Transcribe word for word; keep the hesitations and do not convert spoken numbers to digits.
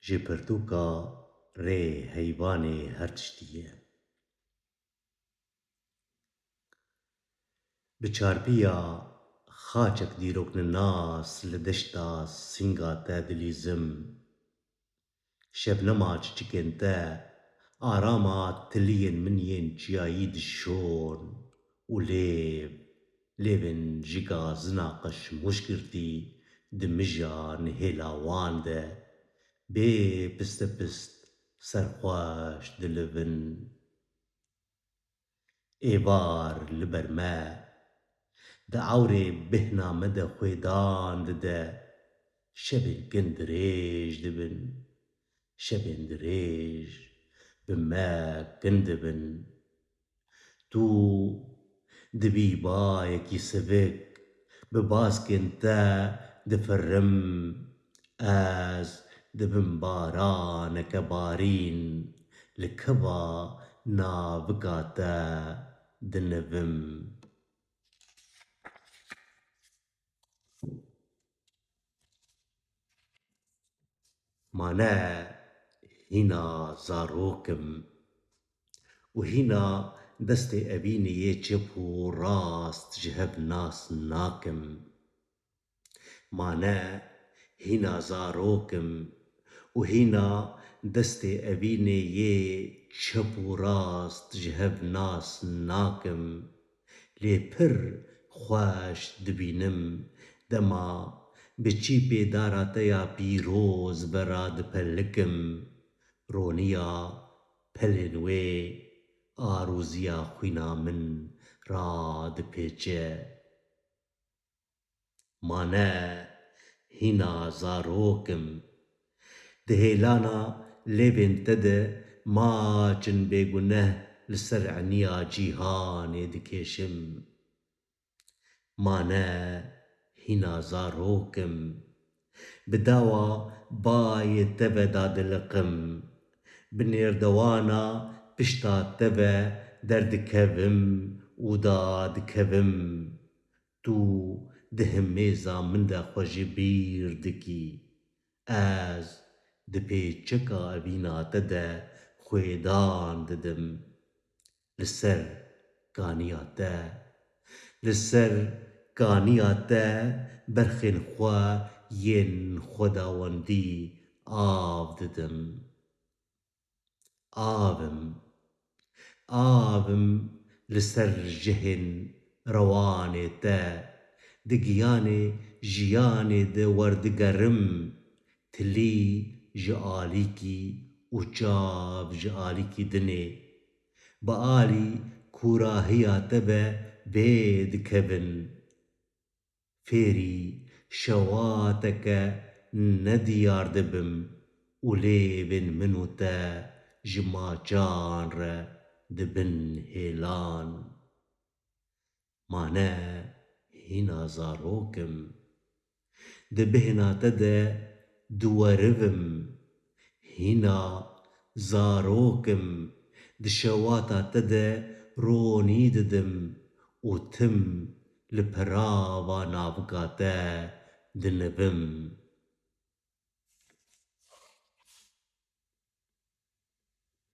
Ji pirtûka rê heyvanê her tiştî ye. Bi çarpiya xaçek dîrokninas li deşta Singa te dilîzim. Şebnema çiçikên te, arama tiliyên min yên çiyayî dişon û lêv, lêvên ji gazina qeşmûşgirtî di mija nihêla wan de, bê pistepist serxweş dilivin. Êvar li ber me, di ewrê bêhna me de xwêdan dide, şevên kin dirêj dibin, şevên dirêj bi me kin dibin. Tu dibî bayekî sivik, bi baskên te difirim. Ez dibim baraneke barîn, li keva navika te dinivim. Mane hîna zarok im û hîna destê evînê yê çep û rast ji hev nas nakim. Mane hîna zarok im û hîna destê evînê yê çep û rast ji hev nas nakim. Lê pir xweş dibînim, dema bi çîpê dara te ya pîroz ve radipelikim, roniya pelên wê arûziya xwîna min radipêçe. Mane hîna zarok im. Di hêlana lêvên te de maçin bêguneh li ser eniya cîhanê dikêşim. Mane hîna zarok im. Bi dawa bayê te ve dadiliqim. Bi nêrdewana pişta te ve derdikevim û dadikevim. Tu di himêza min de xwe ji bîr dikî. Ez di pêçeka evîna te de xwêdan didim. Li ser kaniya te, li ser kaniya te berxên xwe yên xwedawendî av didim. Av im, av im li ser jihên rewanê te, di giyanê jiyanê de werdigerim, tilî ji alîkî û çav ji alîkî dinê. Bi alî kûrahiya te ve vê dikevin. Fêrî şewateke nediyar dibim û lêvên min û te ji maçan re dibin hêlan. Mane hîna zarok im. Di bêhna te de diwerivim. Hîna zarok im. Di şewata te de ronî didim û tim li perava navika te dinivim.